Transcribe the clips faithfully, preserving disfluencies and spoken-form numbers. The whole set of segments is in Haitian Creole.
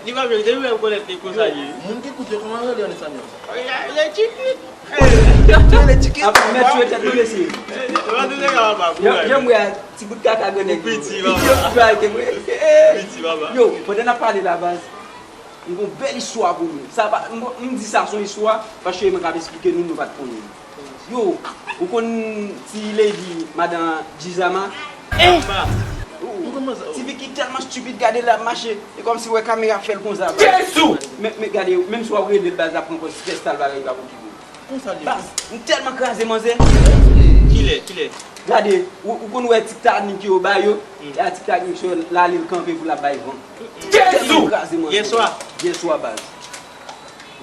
Li pa vle, depi lè m konèt li konsa li ye. Moun ki kout yo, kòman yo rele an espannyòl? Oye, oye, chiquit. Yo rele chiquit. Ap mèt sou tèt nou mesye. Yo pa tou nèg la pa pou Jan jan m wè a, ti bout kaka grannèg yo. Piti, Yo papa. pa ete mwen. Piti, papa. Yo, pandan n ap pale la baz, m gon bèl istwa pou nou. Sa pa m, m di sa se yon istwa paske mwen k ap esplike nou, nou pa t konnen. Yo, ou konn ti lady madan Gizama? Papa. Ti fi ki tèlman stupid, gade l ap mache, e kòmsi wè kamera ap fè l konsa. Jezu! Men men gade, menm si w ap rele l baz, l ap pran pòz pèstal bagay li pa pou kite. Konsa li ye? Baz, m tèlman kraze manzè. Kilè, kilè? Gade, ou ou konn wè Titanic yo ba yo, e a Titanic yo l ale l kanpe pou l ap bay van. Jezu! M kraze manzè. Yèswa. Yèswa baz.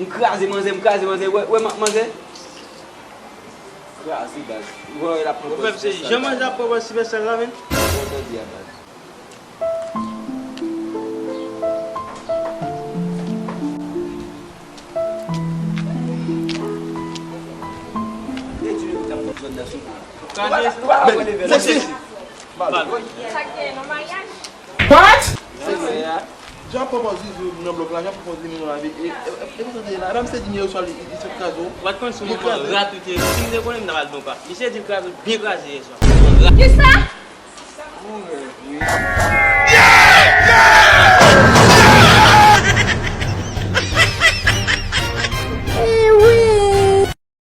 M kraze manzè, m kraze manzè, wè wè man- manzè. Kraze baz. Ou wè l ap pran Ou fè se jan manzè ap pran pòz ti pèstal la, men. Ou tande a baz. Gade, Sexy. Bal. What? Jan pran pòz Zuzu nan blòk la, jan pran pòz li menm nan lavi. E e e konsa te ye la. E pa misye di m yè swa li li sot kraze w. Ou pa t konn sou moman rat ou te ye. Si m te konnen m ta pral don pa. Misye di l kraze w byen kraze yèswa. Kisa?